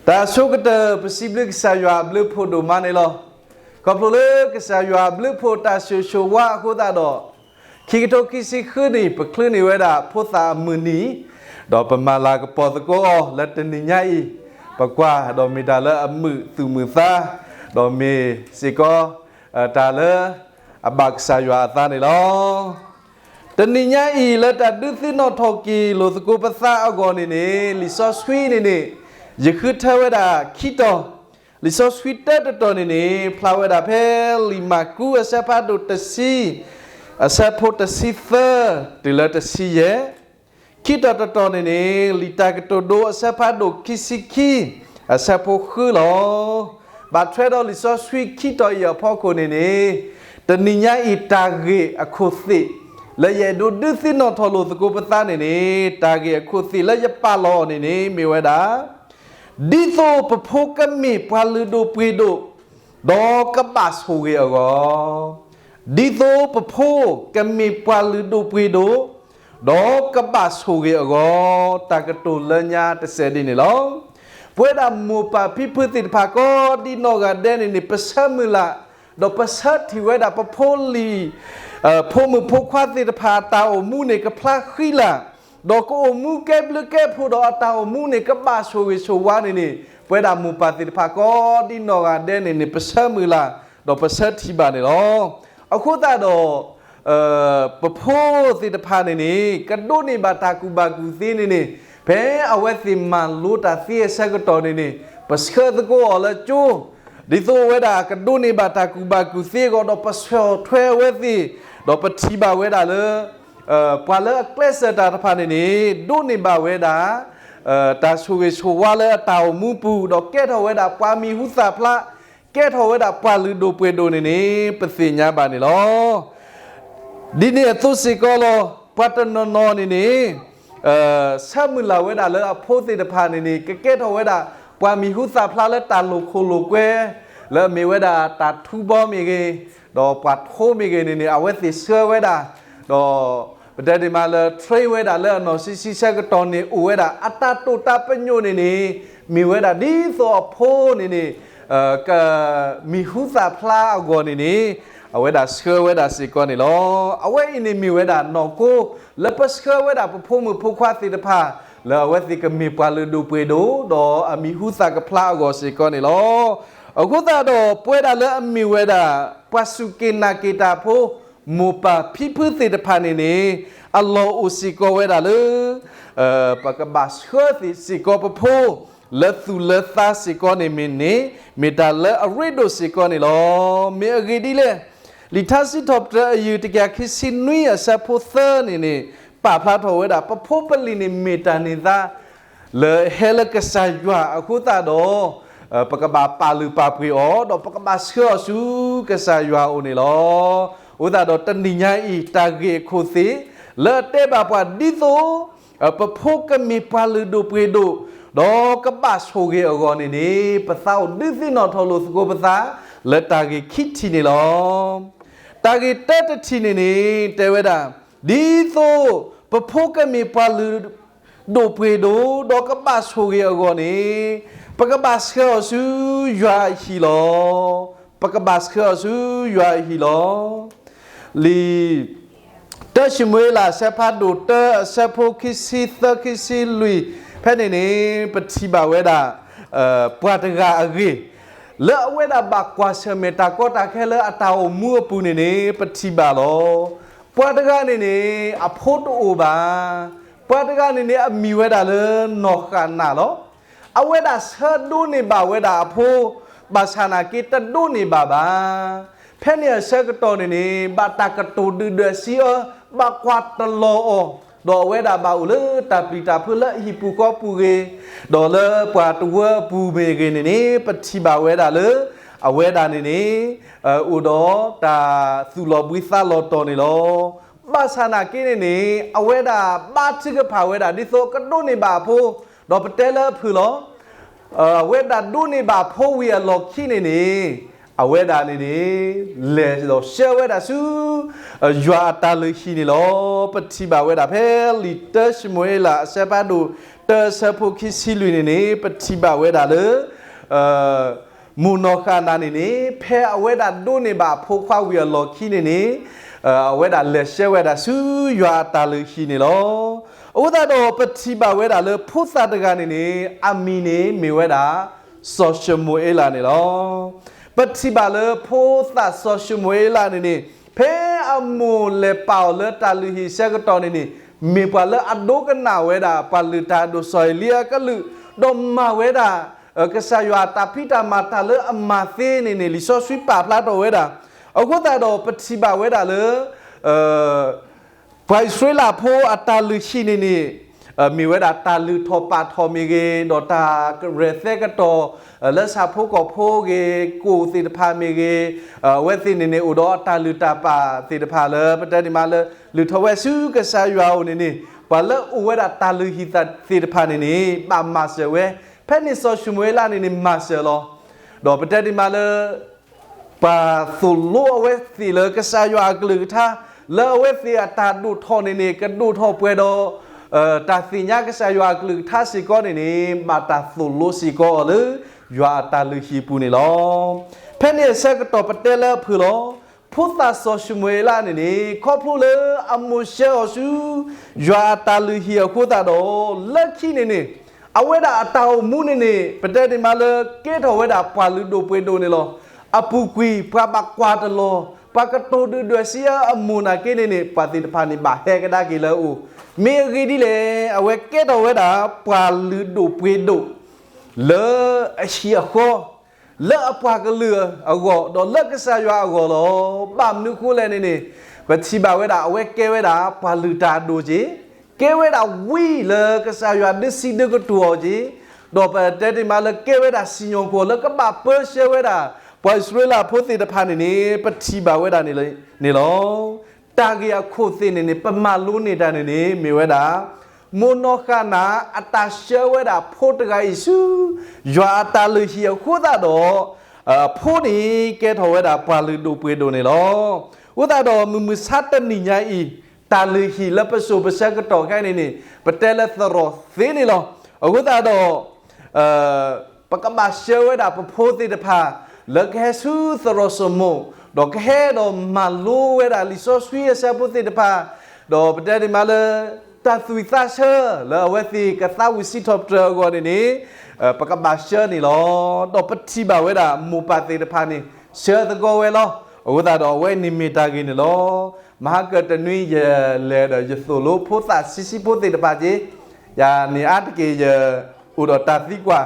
တၢ်ဆိကတၢၢ် ပစံးဘျုးကစၢ်ယွၤအဘျုးအဖှိၣ်ဒိၣ်မးန့ၣ်လီၤ. ခီဖျိလၢကစၢ်ယွၤအဘျုးအဖှိၣ်တၢ်ဆိၣ်ဂ့ၤဆိၣ်ဝါအဃိသတးဒီး, ခံကထိခံဆံဃုနံၣ် ပချုးန့ၢ်ဝဲဒၣ်ဖိသၣ်အမုၢ်နံၤ, ဒီးပမၤလၤကပီၤသကိးအီၤလၢတနံၤညါအံၤ, ပကွၢ်ဒီးမ့ၢ်တၢ်လၢအမုာ်သူၣ်မုာ်သး, ဒီးမ့ၢ်စ့ၢ်ကီး တၢ်လၢအဘၣ်ကစၢ်ယွၤအသးန့ၣ်လီၤ. တနံၤညါအံၤလၢတၢ်ဒုးသ့ၣ်နီၣ်ထီၣ်က့ၤလိာ်သကိးပသးအဂီၢ်န့ၣ်န့ၣ် လံာ်စီဆှံန့ၣ်န့ၣ် ယဃုထၢဝဲဒၣ်ခံတီၤ, လံာ်စီဆှံတၢတတီၤန့ၣ်န့ၣ် ဖျါဝဲဒၣ်ဖဲလံာ်မၢ်ကူးအဆၢဖးဒိၣ်တဆံ, အဆၢဖိတဆံသၢ တုၤလၢတဆံယဲၢ်, ခံတီၤတတီၤန့ၣ်န့ၣ် လံာ်တၢ်ကတိၤဒိအဆၢဖးဒိၣ်ခံဆံခံ, အဆၢဖိဃုလီၤ. ဘၣ်ထွဲဒီးလံာ်စီဆှံခံတီၤအံၤအဖီခိၣ်န့ၣ်န့ၣ်, တနံၤညါအံၤတၢ်ဂ့ၢ်အခိၣ်သ့ၣ် လၢယအဲၣ်ဒိးဒုးသ့ၣ်နီၣ်ထီၣ်လိာ်သကိးပသးန့ၣ်န့ၣ် တၢ်ဂ့ၢ်အခိၣ်သ့ၣ်လၢယပာ်လီၤအီၤန့ၣ်န့ၣ် မ့ၢ်ဝဲဒၣ် ဒ်သိးပဖိကမ့ၢ်ပှၤလုၢ်ဒိၣ်ပှ့ၤဒိၣ်, ဒီးကဘၣ်ဆိၣ်ဂ့ၤအဂီၢ်, ဒ်သိးပဖိကမ့ၢ်ပှၤလုၢ်ဒိၣ်ပှ့ၤဒိၣ်, ဒီးကဘၣ်ဆိၣ်ဂ့ၤအဂီၢ်, တၢ်ကတိၤလၢညါတစဲးဒ်န့ၣ်လီၤ. ပဝဲဒၣ်မိၢ်ပၢ်ဖံဖုသ့ၣ်တဖၣ်ကိးဒ်နီၢ်ဂၤဒဲးန့ၣ်န့ၣ် ပဆၢမုၢ်လၢ်, ဒီးပဆၢထံၣ်ဝဲဒၣ်ပဖိလံၤ, ဖိမုၣ်ဖိခွါသ့ၣ်တဖၣ်အတၢ်အိၣ်မူန့ၣ် ကဖျါဃံလၤ, ဒီးကအိၣ်မူကဲဘျုးကဲဖှိၣ်ဒီးအတၢ်အိၣ်မူန့ၣ် ကဘၣ်ဆိၣ်ဂ့ၤဆိၣ်ဝါန့ၣ်န့ၣ် ပဝဲဒၣ်မိၢ်ပၢ်သ့ၣ်တဖၣ်ကိးဒ်နီၢ်ဂၤဒဲးန့ၣ်န့ၣ် ပဆၢမုၢ်လၢ်, ဒီးပဆၢထံၣ်ဘၣ်န့ၣ်လီၤ. အဃိသတးဒီး ပဖိသ့ၣ်တဖၣ်န့ၣ်န့ၣ် ကဒိးန့ၢ်ဘၣ်တၢ်ကူၣ်ဘၣ်ကူၣ်သ့န့ၣ်န့ၣ်, ဖဲအဝဲသ့ၣ်မၤလိတၢ်သ့အဆၢကတီၢ်န့ၣ်န့ၣ် ပဆှၢသကိးအီၤလၢကၠိ, ဒ်သိးအဝဲဒၣ်ကဒိးန့ၢ်ဘၣ်တၢ်ကူၣ်ဘၣ်ကူၣ်သ့အဂီၢ် ဒီးပဆီၣ်ထွဲအဝဲသ့ၣ်, ဒီးပထံၣ်ဘၣ်ဝဲဒၣ်လၢ ပှၤလၢအကျဲးစၢးတၢ်တဖၣ်န့ၣ်န့ၣ် ဒိးန့ၢ်ဘၣ်ဝဲဒၣ် တၢ်ဆိၣ်ဂ့ၤဆိၣ်ဝါလၢအတၢ်အိၣ်မူပူၤ ဒီးကဲထီၣ်ဝဲဒၣ်ပှၤမံၤဟူသၣ်ဖျါ, ကဲထီၣ်ဝဲဒၣ်ပှၤလုၢ်ဒိၣ်ပှ့ၤဒိၣ်န့ၣ်န့ၣ် ပသ့ၣ်ညါဘၣ်န့ၣ်လီၤ. ဒ်န့ၣ်အသိးစ့ၢ်ကီးလီၤ. ပှၤတနီၤနီၤန့ၣ်န့ၣ် ဆၢမုၢ်လၢ်ဝဲဒၣ်လၢအဖိသ့ၣ်တဖၣ်န့ၣ်န့ၣ် ကကဲထီၣ်ဝဲဒၣ် ပှၤမံၤဟူသၣ်ဖျါလၢတၢ်လိာ်ခိၣ်လိာ်ကွဲ, လၢအမ့ၢ်ဝဲဒၣ်တၢ်ထူဘီမ့ၢ်ဂ့ၤ, ဒီးပှၤထိမ့ၢ်ဂ့ၤန့ၣ်န့ၣ် အဝဲသ့ၣ်ဆှၢဝဲဒၣ်, ဒီး ပတဲဒ်မးလၢ train ဝဲဒၣ်လၢအနီၢ်ဆံးဆံးဆၢကတီၢ်န့ၣ် အိၣ်ဝဲဒၣ်အတၢ်တိာ်တၢ်ပညိၣ်န့ၣ်န့ၣ် မ့ၢ်ဝဲဒၣ်ဒ်သိးအဖိန့ၣ်န့ၣ် ကမံၤဟူသၣ်ဖျါအဂီၢ်န့ၣ်န့ၣ် အဝဲဒၣ်ဆှၢဝဲဒၣ်စ့ၢ်ကီးန့ၣ်လီၤ. အဝဲအံၤန့ၣ်မ့ၢ်ဝဲဒၣ်နီၢ်ခိ လၢပဆှၢဝဲဒၣ်ပဖိမုၣ်ဖိခွါသ့ၣ်တဖၣ် လၢအဝဲသ့ၣ်ကမ့ၢ်ပှၤလုၢ်ဒိၣ်ပှ့ၤဒိၣ် ဒီးအမံၤဟူသၣ်ကဖျါအဂီၢ်စ့ၢ်ကီးန့ၣ်လီၤ. အဃိသတးဒီး ပဝဲဒၣ်လၢအမ့ၢ်ဝဲဒၣ် ပှၤစူၢ်က့ၤနာ်က့ၤတၢ်ဖိ မိၢ်ပၢ်ဖံဖုသ့ၣ်တဖၣ်န့ၣ်န့ၣ် အလီၢ်အိၣ်စ့ၢ်ကီးဝဲဒၣ်လၢ ပကဘၣ်ဆှၢသ့ၣ်စ့ၢ်ကီးပဖိ လၢသူၣ်လၢသးစ့ၢ်ကီးန့ၣ်မ့ၢ်န့ၣ် မ့ၢ်တၢ်လၢအရ့ဒိၣ်စ့ၢ်ကီးန့ၣ်လီၤ. မ့ၢ်အဂ့ၢ်ဒ်လဲၣ်, လံာ်ထါစံးထီၣ်ပတြၢၤအယုၢ်တကယၤခံဆံနွံအဆၢဖိသၢန့ၣ်န့ၣ် ပာ်ဖျါထီၣ်ဝဲဒၣ် ပဖိပလံၤန့ၣ်မ့ၢ်တၢ်န့ၢ်သါ လၢဟဲလၢကစၢ်ယွၤအဃိသတးဒီး ပကဘၣ်ပာ်လုၢ်ပာ်ပှ့ၤအီၤ ဒီးပကဘၣ်ဆှၢအီၤဆူကစၢ်ယွၤအအိၣ်န့ၣ်လီၤ. အဃိသတးဒီးတနံၤညါအံၤ တၢ်ဂ့ၢ်အခိၣ်သ့ၣ် လၢအတဲဘၣ်ပှၤဒ်သိး ပဖိကမ့ၢ်ပှၤလုၢ်ဒိၣ်ပှ့ၤဒိၣ် ဒီးကဘၣ်ဆိၣ်ဂ့ၤအဂီၢ်န့ၣ်န့ၣ် ပသးအိၣ်ဒုးသ့ၣ်နီၣ်ထီၣ်လိာ်သကိးပသး လၢတၢ်ဂ့ၢ်ခံထံၣ်န့ၣ်လီၤ. တၢ်ဂ့ၢ်တၢတထံၣ်န့ၣ်န့ၣ် တဲဝဲဒၣ် ဒ်သိးပဖိကမ့ၢ်ပှၤလုၢ်ဒိၣ်ပှ့ၤဒိၣ် ဒီးကဘၣ်ဆိၣ်ဂ့ၤအဂီၢ်န့ၣ် ပကဘၣ်ဆှၢအီၤဆူယွၤအဟံၣ်လီၤ. ပကဘၣ်ဆှၢအီၤဆူယွၤအဟံၣ်လီၤ. လံာ် တၢၡမူၤအ့လး အဆၢဖးဒိၣ်တၢ အဆၢဖိခံဆံသၢ ခံဆံလွံၢ် ဖဲန့ၣ်န့ၣ် ပထံၣ်ဘၣ်ဝဲဒၣ် ပှၤတဂၤအဂ့ၢ် လၢအဝဲဒၣ်ဘၣ်ကွၢ်ဆၢၣ်မဲာ်တၢ်ကီတၢ်ခဲလၢအတၢ်အိၣ်မူအပူၤန့ၣ်န့ၣ် ပထံၣ်ဘၣ်လီၤ. ပှၤတဂၤန့ၣ်န့ၣ် အဖိတအိၣ်ဘၣ်. ပှၤတဂၤန့ၣ်န့ၣ် အမံၤဝဲဒၣ်လၢနီၢ်ဃၣ်နၢ်လီၤ. အဝဲဒၣ်ဆၢဒိးန့ၢ်ဘၣ်ဝဲဒၣ်အဖိ, ဘၣ်ဆၣ်နာ်က့တဒိးန့ၢ်ဘၣ်ဘၣ်. ဖဲန့ၣ်အဆၢကတီၢ်န့ၣ်န့ၣ် ဘၣ်တၢ်ကတိၤဒုၣ်ဒွဲၣ်စံးအၢ, ဘၣ်ကွၢ်တလီၤအီၤ, ဒီးအဝဲဒၣ်ဘၣ်အိၣ်လၢတၢ်ပျံၤတၢ်ဖုးလၢအဟံၣ်ပူၤဃီပူၤဂ့ၤ, ဒီးလၢပှၤတဝၢအပူၤမ့ၢ်ဂ့ၤန့ၣ်န့ၣ် ပထံၣ်ဘၣ်ဝဲဒၣ်လၢ အဝဲဒၣ်န့ၣ်န့ၣ် အိၣ်ဒီးတၢ်သူၣ်လီၤဘှံးသးလီၤတီၤန့ၣ်လီၤ. ဘၣ်ဆၣ်နာ်က့န့ၣ်န့ၣ် အဝဲဒၣ်ဘါထုကဖၣ်ဝဲဒၣ်ဒ်သိးကဒိးန့ၢ်ဘၣ်အဖိ, ဒီးပတဲလၢအဖုၣ်လီၤ. အဝဲဒၣ်ဒိးန့ၢ်ဘၣ်ဖိဝံၤအလီၢ်ခံန့ၣ်န့ၣ် အဝဲဒၣ်န့ၣ်န့ၣ် လဲၤဒီးဆှၢဝဲဒၣ်ဆူ ယွၤအတၢ်လုၢ်ဟံၣ်န့ၣ်လီၤ. ပထံၣ်ဘၣ်ဝဲဒၣ်ဖဲလံာ်တၢၡမူၤအ့လး အဆၢဖးဒိၣ် တၢ အဆၢဖိခံဆံလွံၢ်န့ၣ်န့ၣ် ပထံၣ်ဘၣ်ဝဲဒၣ်လၢ မိၢ်နီၢ်ဃၣ်နၤန့ၣ်န့ၣ် ဖဲအဝဲဒၣ်ဒိးန့ၢ်ဘၣ်အဖိခွါဝံၤအလီၢ်ခံန့ၣ်န့ၣ် အဝဲဒၣ်လဲၤဆှၢဝဲဒၣ်ဆူယွၤအတၢ်လုၢ်ဟံၣ်န့ၣ်လီၤ. အဃိသတးဒီးပထံၣ်ဘၣ်ဝဲဒၣ်လၢဖိသၣ်တဂၤန့ၣ်န့ၣ် အမံၤန့ၣ်မ့ၢ်ဝဲဒၣ် စီၤၡမူၤအ့လးန့ၣ်လီၤ. ပထံၣ်ဘၣ်လၢဖိသၣ်စီၤၡမူၤအ့လးန့ၣ်န့ၣ် ဖဲအမိၢ်လဲၤပာ်အီၤလၢတၢ်လုၢ်ဟံၣ်အဆၢကတီၢ်န့ၣ်န့ၣ် မ့ၢ်ပှၤလၢအဒိကနၣ်ဝဲဒၣ် ပှၤလုၢ်တၢ်အဒိၣ်စီၤအ့လံယၤအကလုၢ်, ဒီးမၤဝဲဒၣ် ကစၢ်ယွၤအတၢ်ဖံးတၢ်မၤတၢ်လၢအမၤသ့န့ၣ်န့ၣ် လံာ်စီဆှံပာ်ဖျါထီၣ်ဝဲဒၣ်. အဃိသတးဒီးပထံၣ်ဘၣ်ဝဲဒၣ်လၢ ပှၤအံၣ်စရ့လးဖိအတၢ်လုၢ်ဟံၣ်န့ၣ်န့ၣ် မ့ၢ်ဝဲဒၣ်တၢ်လုၢ်ထီၣ်ပာ်ထီၣ်မ့ၢ်ဂ့ၤ, ဒီးတၢ်ရဲၣ်သဲကတီၢ် လၢဆၣ်ဖိကီၢ်ဖိဂ့ၤ, ကိၣ်သ့ၣ်တဖၣ်မ့ၢ်ဂ့ၤ, အဝဲသ့ၣ်န့ၣ်န့ၣ် အိၣ်ဒီးအတၢ်လုၢ်တၢ်ပာ်သ့ၣ်တဖၣ်လၢ ပတဲဒ်မးလၢ လုၢ်ထီၣ်ဝဲဆူကစၢ်ယွၤအအိၣ်န့ၣ်န့ၣ် ပှၤလၢအိၣ်ဝဲဒၣ်တၢ်လုၢ်ဟံၣ်သ့ၣ်တဖၣ်န့ၣ်န့ၣ် ဘၣ်မၤစၢၤဝဲ, ဖဲန့ၣ်စီၤၡမူၤအ့လးန့ၣ်န့ၣ် မၤစၢၤလီၤ. ဒီးပတဲဒ်မးလၢ ပှၤသိၣ်လိအဝဲသ့ၣ်လၢကစၢ်ယွၤအကလုၢ်ကထါ, လၢအဝဲသ့ၣ်အတၢ်ဒိၣ်ထီၣ်န့ၣ်န့ၣ် ကဒိၣ်ထီၣ်ပှဲၤဒီး တၢ်သ့ၣ်ညါကစၢ်ယွၤအကလုၢ်ကထါစ့ၢ်ကီးန့ၣ်န့ၣ် ဘၣ်တၢ်သိၣ်လိစ့ၢ်ကီးအီၤလၢ ယွၤအတၢ်လုၢ်ဟံၣ်ပူၤန့ၣ်လီၤ. ဖဲန့ၣ်အဆၢကတီၢ်ပတဲလၢအဖုၣ်လီၤ. ဖိသၣ်စီၤၡမူၤအ့လးန့ၣ်န့ၣ် ခီဖျိလၢအမိၢ်ဆှၢအီၤဆူ ယွၤအတၢ်လုၢ်ဟံၣ်အဃိသတးဒီး လၢခံန့ၣ်န့ၣ် အဝဲဒၣ်အတၢ်အိၣ်မူန့ၣ်န့ၣ် ပတဲဒ်မးလၢကဲထီၣ်ဝဲဒၣ်ပှၤလုၢ်ဒိၣ်ပှ့ၤဒိၣ်န့ၣ်လီၤ. အပူၤကွံာ် ပှၤဘၣ်ကွၢ်တလီၤ, ပှၤကတိၤဒုၣ်ဒွဲၣ်စံးအၢအမိၢ်နာ်က့န့ၣ်န့ၣ် ပှၤသ့ၣ်တဖၣ်န့ၣ် ဘၣ်ဟဲကဒါက့ၤလၢအအိၣ်, မ့ၢ်အဂ့ၢ်ဒ်လဲၣ် အဝဲကဲထီၣ်ဝဲဒၣ်ပှၤလုၢ်ဒိၣ်ပှ့ၤဒိၣ် လၢအဟံၣ်အဃီ လၢအပှၤကလုာ်အဂီၢ် ဒီးလၢကစၢ်ယွၤအဂီၢ်လီၤ. ဘၣ်မနုၤဃိလဲၣ်န့ၣ်န့ၣ် ပထံၣ်ဘၣ်ဝဲဒၣ် အဝဲကဲဝဲဒၣ်ပှၤလုၢ်တၢ်အဒိၣ်က့ၤ, ကဲဝဲဒၣ်ဝံလၢကစၢ်ယွၤဒုးစံးဒုးကတိၤအီၤက့ၤ, ဒီးပတဲဒ်မးလၢကဲဝဲဒၣ်စံၣ်ညီၣ်ကွီၢ်လၢကဘၣ်ပၢဆှၢဝဲဒၣ် ပှၤအံၣ်စရ့လးဖိသ့ၣ်တဖၣ်န့ၣ်န့ၣ် ပထံၣ်ဘၣ်ဝဲဒၣ်န့ၣ်လီၤ. တၢ်ဂ့ၢ်အခိၣ်သ့ၣ်န့ၣ်န့ၣ် ပမၤလိန့ၢ်တၢ်န့ၣ်န့ၣ် မ့ၢ်ဝဲဒၣ် မိၢ်နီၢ်ဃၣ်နၤ အတၢ်ဆှၢဝဲဒၣ်ဖိတဂၤအံၤဆူ ယွၤအတၢ်လုၢ်ဟံၣ်အဃိသတးဒီး အဖိန့ၣ်ကဲထီၣ်ဝဲဒၣ်ပှၤလုၢ်ဒိၣ်ပှ့ၤဒိၣ်န့ၣ်လီၤ. အဃိသတးဒီးမုၢ်မဆါတနံၤညါအံၤ တၢ်လုၢ်ဟံၣ်လၢပစိၤပဆၢကတီၢ်ခဲအံၤန့ၣ်န့ၣ် ပတဲလၢသရိာ်သ့န့ၣ်လီၤ. အဃိသတးဒီး ပကဘၣ်ဆှၢဝဲဒၣ်ပဖိသ့ၣ်တဖၣ် လၢကဟဲဆူသရိာ်စိမိၣ်, ဒီးကဟဲဒီးမၤလိဝဲဒၣ်လံာ်စီဆှံအဆၢဖိသ့ၣ်တဖၣ်, ဒီးပတဲဒ်မးလၢ တၢ်သူၣ်ဝံၣ်သးဆၢ လၢအဝဲသ့ၣ်ကသးဝံၣ်စံးထီၣ်ပတြၢၤအဂီၢ်န့ၣ်န့ၣ် ပကဘၣ်ဆှၢန့ၣ်လီၤ. ဒီးပထံၣ်ဘၣ်ဝဲဒၣ်မိၢ်ပၢ်သ့ၣ်တဖၣ်န့ၣ် ဆှၢသကိးဝဲလီၤ. အဃိသတးဒီးအဝဲန့ၣ်မ့ၢ်တၢ်ဂ့ၢ်န့ၣ်လီၤ. မဟါကတနွံယလဲၤဒီးယသိၣ်လိဖိသၣ်ဆံးဆံးဖိသ့ၣ်တဖၣ်က့ၤ, ယၤန့ၣ်အါတက့ၢ်ယအိၣ်ဒီးတၢ်သံကွၢ်,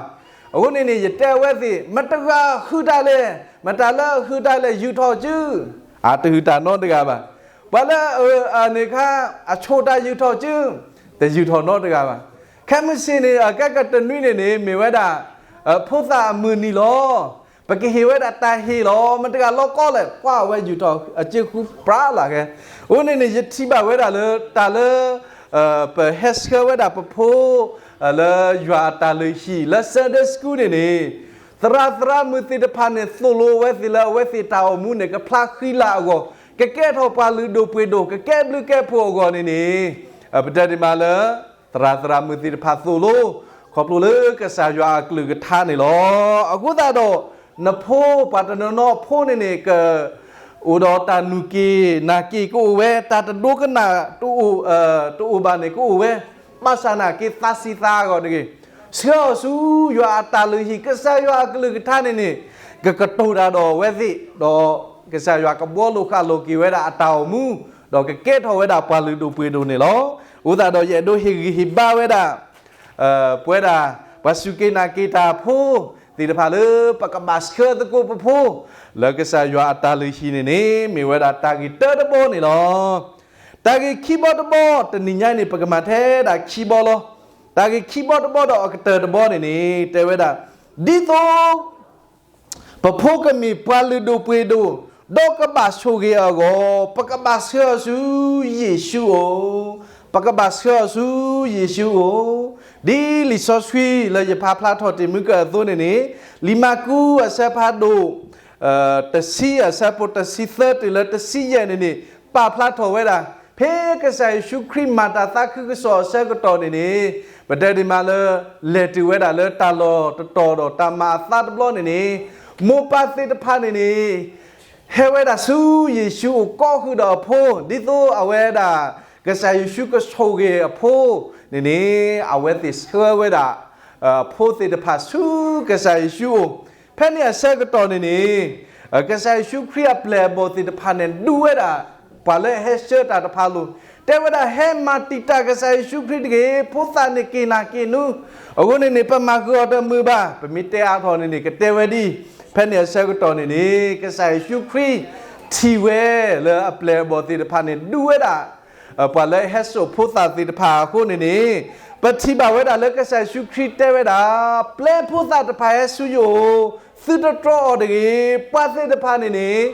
အဃိန့ၣ်န့ၣ် ယတဲအဝဲသ့ၣ် မတဂၤဟုၣ်တၢ်လဲၣ်, မတၤလၢအဟုၣ်တၢ်လဲၣ် ယူာ်ထီၣ်စု, အတဟုၣ်တၢ်နီတဂၤဘၣ်. ပှၤလၢအအၢအန့ၣ်ခါ အဆိၣ်တၢ်ယူာ်ထီၣ်စု, တယူာ်ထီၣ်နီတဂၤဘၣ်. ခဲမုၢ်ဆ့ၣ်န့ၣ် အကဲကတနွံန့ၣ်န့ၣ် မ့ၢ်ဝဲဒၣ် ဖိသၣ်အမုၢ်နံၤလီၤ. ပကဟ့ၣ်ဝဲဒၣ်တၢ်ဟ့ၣ်လီၤ. မတဂၤလီၤကီလဲၣ် ပှၤအဝဲယူာ်ထီၣ်အစုဃုပြးလၢ်ခဲ. အဃိန့ၣ်န့ၣ် ယထံၣ်ဘၣ်ဝဲဒၣ်လၢတၢ်လၢ ပဟဲဆှၢဝဲဒၣ်ပဖိ လၢယွၤအတၢ်လုၢ်ဟံၣ် လၢ Sunday School န့ၣ်န့ၣ် သရၣ်သရၣ်မုၣ်သ့ၣ်တဖၣ်န့ၣ် သိၣ်လိဝဲသ့ၣ်လၢအဝဲသ့ၣ်တၢ်အိၣ်မူန့ၣ် ကဖျါဃံလၤအဂီၢ်, ကကဲထီၣ်ပှၤလုၢ်ဒိၣ်ပှ့ၤဒိၣ် ကကဲဘျုးကဲဖှိၣ်အဂီၢ်န့ၣ်န့ၣ် ပတဲဒ်မးလၢ သရၣ်သရၣ်မုၣ်သ့ၣ်တဖၣ်သိၣ်လိ ခီဖျိလၢကစၢ်ယွၤအကလုၢ်ကထါန့ၣ်လီၤ. အဃိသတးဒီး နဖိပှၤတနီၤနီၤအဖိန့ၣ်န့ၣ် က အိၣ်ဒီးတၢ်နုာ်က့ၤနၢ်က့ၤကအိၣ်ဝဲ, တၢ်တဒိကနၣ် တအိၣ်ဘၣ်န့ၣ်ကအိၣ်ဝဲ, ဘၣ်ဆၣ်နာ်က့ၤသးစံးသးအဂီၢ်တဂ့ၤ, ဆှၢအီၤဆူယွၤအတၢ်လုၢ်ဟံၣ် ကစၢ်ယွၤအကလုၢ်ကထါန့ၣ်န့ၣ် ကကတိၤတၢ်ဒီးအဝဲသ့ၣ်, ဒီးကစၢ်ယွၤကဘှီလိာ်ဃာ်လိာ်က့ၤဝဲဒၣ်အတၢ်အိၣ်မူ, ဒီးကကဲထီၣ်ဝဲဒၣ်ပှၤလုၢ်ဒိၣ်ပှ့ၤဒိၣ်န့ၣ်လီၤ. အဃိသတးဒီးယအဲၣ်ဒိးဟ့ၣ်ဂံၢ်ဟ့ၣ်ဘါဝဲဒၣ် ပဝဲဒၣ် ပှၤစူၢ်က့ၤနာ်က့ၤတၢ်ဖိသ့ၣ်တဖၣ်လၢ ပကဘၣ်ဆှၢသကိးပဖိ လၢကစၢ်ယွၤအတၢ်လုၢ်ဟံၣ်န့ၣ်န့ၣ် မ့ၢ်ဝဲဒၣ်တၢ်ဂ့ၢ်တၢတဘီန့ၣ်လီၤ. တၢ်ဂ့ၢ်ခံဘီတဘီ တနံၤညါန့ၣ် ပကမၤထဲဒၣ်ခံဘီလီၤ. တၢ်ဂ့ၢ်ခံဘီတဘီဒီးအကတၢၢ်တဘီန့ၣ်န့ၣ် တဲဝဲဒၣ် ဒ်သိး ပဖိကမ့ၢ်ပှၤလုၢ်ဒိၣ်ပှ့ၤဒိၣ် ဒီးကဘၣ်ဆိၣ်ဂ့ၤအဂီၢ် ပကဘၣ်ဆှၢအီၤဆူယ့ၣ်ၡူးအအိၣ်, ပကဘၣ်ဆှၢအီၤဆူယ့ၣ်ၡူးအအိၣ်, ဒ်လံာ်စီဆှံလၢယဖးဖျါထီၣ်တ့ၢ်မုၢ်ကၢအသိးန့ၣ်န့ၣ် လံာ်မၢ်ကူးအဆၢဖးဒိၣ် တဆံအဆၢဖိတဆံသၢတုၤလၢတဆံယဲၢ်န့ၣ်န့ၣ် ပာ်ဖျါထီၣ်ဝဲဒၣ် ဖဲကစၢ်ယ့ၣ်ၡူးခရံာ်မၤတၢ်သးခုကစီၣ်အဆၢကတီၢ်န့ၣ်န့ၣ် ပတဲဒ်မးလၢ လဲၤတုၤဝဲဒၣ်လၢတၢ်လီၢ်တတီၤဒီးတၢ်မၤအသးတဘျီန့ၣ်န့ၣ်, မိၢ်ပၢ်သ့ၣ်တဖၣ်န့ၣ်န့ၣ် ဟဲဝဲဒၣ်ဆူယ့ၣ်ၡူးအအိၣ်ကိးဃုာ်ဒီးအဖိ, ဒ်သိးအဝဲဒၣ် ကစၢ်ယ့ၣ်ၡူးကဆိၣ်ဂ့ၤအဖိန့ၣ်န့ၣ်, အဝဲသ့ၣ်ဆှၢဝဲဒၣ် အဖိသ့ၣ်တဖၣ်ဆူကစၢ်ယ့ၣ်ၡူးအအိၣ်, ဖဲန့ၣ်အဆၢကတီၢ်န့ၣ်န့ၣ်, ကစၢ်ယ့ၣ်ၡူးခရံာ်အပျဲၢ်အဘီၣ်သ့ၣ်တဖၣ်န့ၣ် ဒူဝဲဒၣ် ပှၤလၢအဟဲဆှၢတၢ်တဖၣ်အလိၤ, တဲဝဲဒၣ် ဟဲမၤတံာ်တာ်ကစၢ်ယ့ၣ်ၡူးခရံာ်တဂ့ၤ, ဖိသၣ်န့ၣ်က့ၤနၤက့ၤနူ, အဃိန့ၣ်န့ၣ် ပမၤဃုာ်အီၤတမုာ်ဘၣ်, ပမ့ၢ်တဲအါထီၣ်န့ၣ်န့ၣ် ကတဲဝဲဒ်အံၤ, ဖဲန့ၣ်အဆၢကတီၢ်န့ၣ်န့ၣ် ကစၢ်ယ့ၣ်ၡူးခရံာ်ထံၣ်ဝဲလၢအပျဲၢ်အဘီၣ်သ့ၣ်တဖၣ်န့ၣ် ဒူဝဲဒၣ် ပှၤလၢအဟဲစိာ်ဖိသၣ်သ့ၣ်တဖၣ်အဃိန့ၣ်န့ၣ်, ပထံၣ်ဘၣ်ဝဲဒၣ်လၢကစၢ်ယ့ၣ်ၡူးခရံာ်တဲဝဲဒၣ်, ပျဲဖိသၣ်တဖၣ်ဟဲဆူယအိၣ်, သုတတြီအီၤတဂ့ၤ, ပှၤသ့ၣ်တဖၣ်န့ၣ်န့ၣ်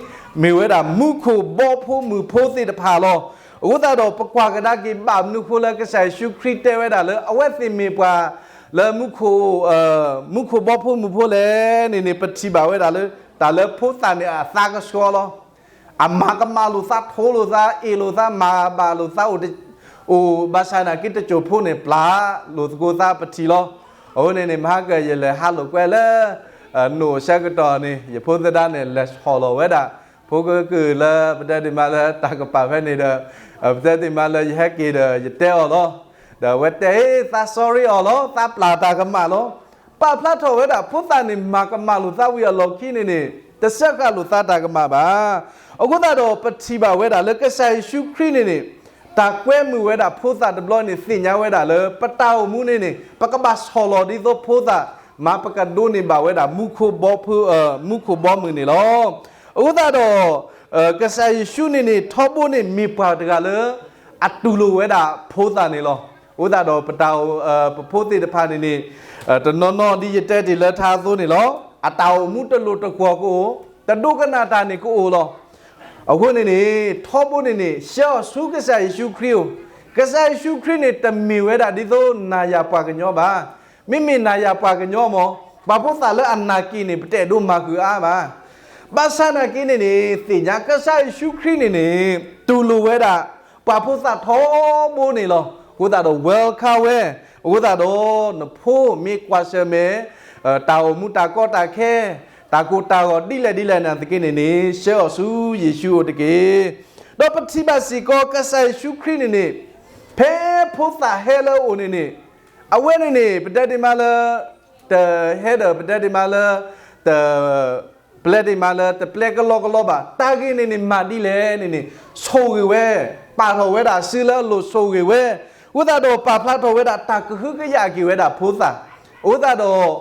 မ့ၢ်ဝဲဒၣ်မူခိၣ်ဘီဖိမုၢ်ဖိသ့ၣ်တဖၣ်လီၤ. အဃိသတးဒီး ပကွၢ်ကဒါက့ၤဘၣ်မနုၤအဃိလၢကစၢ်ယ့ၣ်ၡူးခရံာ်တဲဝဲဒၣ်လၢ အဝဲသ့ၣ်မ့ၢ်ပှၤလၢ မူခိၣ်ဘီဖိမုၢ်ဖိလဲၣ်န့ၣ်န့ၣ် ပထံၣ်ဘၣ်ဝဲဒၣ်လၢ တၢ်လၢဖိသၣ်န့ၣ်အသးကဆှီလီၤ. အမၤကမၣ်လိာ်သး ထိလိာ်သး အ့ၣ်လိာ်သး မၤဘၣ်လိာ်သး အိၣ်ဘၣ်ဆၣ်နာ်က့ တစိၢ်ဖိန့ၣ် ပျၢ်လိာ်သကိးသးပထံၣ်လီၤ. အဃိန့ၣ်န့ၣ် မဟါကၢၢ်ယလဲၤဟးလိာ်ကွဲလၢ နိၣ်အဆၢကတီၢ်န့ၣ် ယဖိသဒါန့ၣ် လဲၤဆီၣ်လီၤဝဲဒၣ် ဖိကကုာ်လၢပတဲဒ်မးလၢတၢ်ကပၤဖဲန့ၣ်ဒီး ပတဲဒ်မးလၢယဟဲက့ၤဒီး ယတဲအီၤလီၤ. ဒီးအဝဲတဲ သး sorry အီၤလီၤ, သးပျၢ်တၢ်ကမၣ်လီၤ. ပာ်ဖျါထီၣ်ဝဲဒၣ် ဖိသၣ်န့ၣ် မၤကမၣ်လိာ်သးဝံၤအလီၢ်ခံန့ၣ်န့ၣ် တစၢဃာ်လိာ်သးတၢ်ကမၣ်ဘၣ်. အဃိသတးဒီး ပထံၣ်ဘၣ်ဝဲဒၣ်လၢကစၢ်ယ့ၣ်ၡူးခရံာ်န့ၣ်န့ၣ် တၢ်ကွဲမုာ်ဝဲဒၣ်ဖိသၣ်တဘျီန့ၣ် သ့ၣ်ညါဝဲဒၣ်လၢ ပတၢ်အိၣ်မူန့ၣ်န့ၣ် ပကဘၣ်ဆီၣ်လီၤဒ်သိးဖိသၣ်, မ့ၢ်ပကဒိးန့ၢ်ဘၣ်ဝဲဒၣ် မူခိၣ်ဘီဖိ, မူခိၣ်ဘီမုၢ်န့ၣ်လီၤ. အဃိသတးဒီး ကစၢ်ယ့ၣ်ၡူးန့ၣ်န့ၣ် ထီဘိန့ၣ်မ့ၢ်ပှၤတဂၤလၢ အတူၢ်လိာ်ဝဲဒၣ်ဖိသၣ်န့ၣ်လီၤ. အဃိသတးဒီး ပတၢ်အိၣ်, ပဖိသ့ၣ်တဖၣ်န့ၣ်န့ၣ် တနီၤနီၤဒ်ယတဲတ့ၢ်လၢထါအသိးန့ၣ်လီၤ. အတၢ်အိၣ်မူတလိၣ်တကွီၢ်ကအိၣ်, တဒိကနၣ်တၢ်န့ၣ်ကအိၣ်လီၤ. အဃိန့ၣ်န့ၣ် ထီဘိန့ၣ်န့ၣ် ဆှၢအီၤဆူကစၢ်ယ့ၣ်ၡူးခရံာ်အအိၣ်, ကစၢ်ယ့ၣ်ၡူးခရံာ်န့ၣ် တမ့ၢ်ဝဲဒၣ်ဒ်သိးနၤယၤပှၤကညီဘၣ်. မ့မ့ၢ်နၤယၤပှၤကညီမ့ၢ် ပှၤဖိသၣ်လၢအနာ်က့ၤန့ၣ် ပတအဲၣ်ဒိးမၤဃုာ်အါဘၣ်. ဘၣ်ဆၣ်နာ်က့န့ၣ်န့ၣ် သ့ၣ်ညါကစၢ်ယ့ၣ်ၡူးခရံာ်န့ၣ်န့ၣ် တူၢ်လိာ်ဝဲဒၣ် ပှၤဖိသၣ်ထီဘိန့ၣ်လီၤ. အဃိသတးဒီး welcome ဝဲ, အဃိသတးဒီး နဖိမ့ၢ်ကွၢ်ဆၢၣ်မဲာ် တၢ်အိၣ်မူတၢ်ကီတၢ်ခဲ, တၢ်ကိၢ်တၢ်ဂီၤဒ်လဲၣ်ဒ်လဲၣ်နာ်သက့န့ၣ်န့ၣ် ဆှၢအီၤဆူယ့ၣ်ၡူးအအိၣ်တက့ၢ်. ဒီးပထံၣ်ဘၣ်စ့ၢ်ကီး ကစၢ်ယ့ၣ်ၡူးခရံာ်န့ၣ်န့ၣ် ဖဲဖိသၣ်ဟဲလၢအအိၣ်န့ၣ်န့ၣ် အဝဲန့ၣ်န့ၣ် ပတဲဒ်မးလၢ တဟဲဒီး ပတဲဒ်မးလၢ တ ပျဲဒ်မးလၢ တပျဲကလီကလီဘၣ်. တၢ်ဂ့ၢ်န့ၣ်န့ၣ် မၤဒ်လဲၣ်န့ၣ်န့ၣ် ဆိၣ်ဂ့ၤဝဲ, ပာ်ထီၣ်ဝဲဒၣ်စုလၢအလိၤဆိၣ်ဂ့ၤဝဲ, အဃိသတးဒီး ပာ်ဖျါထီၣ်ဝဲဒၣ်တၢ်ကဟုကယာ်က့ၤဝဲဒၣ်ဖိသၣ်. အဃိသတးဒီး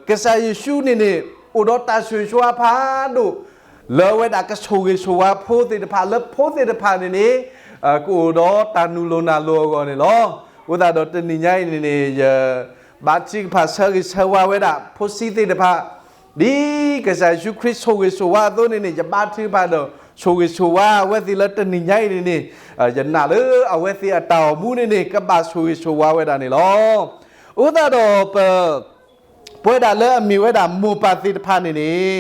ကစၢ်ယ့ၣ်ၡူးန့ၣ်န့ၣ် အိၣ်ဒီးတၢ်ဆိၣ်ဂ့ၤဆိၣ်ဝါဖးဒိၣ် လၢအဝဲဒၣ်ကဆိၣ်ဂ့ၤဆိၣ်ဝါဖိသ့ၣ်တဖၣ်လၢဖိသ့ၣ်တဖၣ်န့ၣ်န့ၣ် ကအိၣ်ဒီးတၢ်နုာ်လီၤနၢ်လီၤအဂီၢ်န့ၣ်လီၤ. အဃိသတးဒီးတနံၤညါအံၤန့ၣ်န့ၣ် ယဘါထုကဖၣ်ဆၢဂ့ၤဆၢဝါဝဲဒၣ် ဖိဆံးသ့ၣ်တဖၣ် ဒ်ကစၢ်ယ့ၣ်ၡူးခရံာ်ဆိၣ်ဂ့ၤဆိၣ်ဝါအသိးန့ၣ်န့ၣ် ယဘါထုကဖၣ်ဒီး ဆိၣ်ဂ့ၤဆိၣ်ဝါအဝဲသ့ၣ်လၢတနံၤညါအံၤန့ၣ်န့ၣ် ယနာ်လၢအဝဲသ့ၣ်အတၢ်အိၣ်မူန့ၣ်န့ၣ် ကဘၣ်ဆိၣ်ဂ့ၤဆိၣ်ဝါဝဲဒၣ်န့ၣ်လီၤ. အဃိသတးဒီးပ ပဝဲဒၣ်လၢအမ့ၢ်ဝဲဒၣ်မိၢ်ပၢ်သ့ၣ်တဖၣ်န့ၣ်န့ၣ်